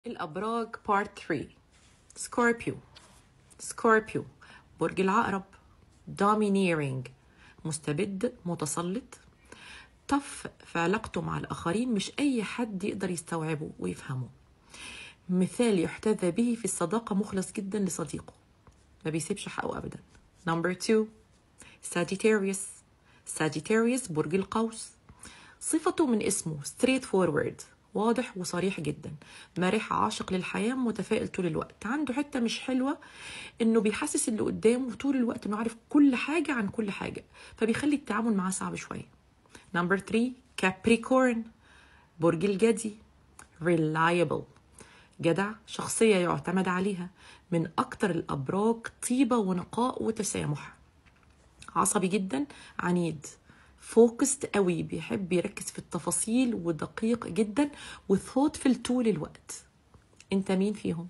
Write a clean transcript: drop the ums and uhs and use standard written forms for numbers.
الأبراج part 3. Scorpio. Scorpio برج العقرب، domineering مستبد متسلط، tough في علاقته مع الآخرين، مش أي حد يقدر يستوعبه ويفهمه، مثال يحتذى به في الصداقة، مخلص جدا لصديقه، ما بيسيبش حقه أبدا. Number 2 Sagittarius. Sagittarius برج القوس، صفته من اسمه straight forward، واضح وصريح جدا، مرح، عاشق للحياة، متفائل طول الوقت. عنده حتة مش حلوة انه بيحسس اللي قدامه طول الوقت انه عارف كل حاجة عن كل حاجة، فبيخلي التعامل معاه صعب شوية. Number 3 Capricorn برج الجدي، reliable جدع، شخصية يعتمد عليها، من أكتر الأبراج طيبة ونقاء وتسامح، عصبي جدا، عنيد، focused قوي، بيحب يركز في التفاصيل ودقيق جدا و thoughtful طول الوقت. انت مين فيهم؟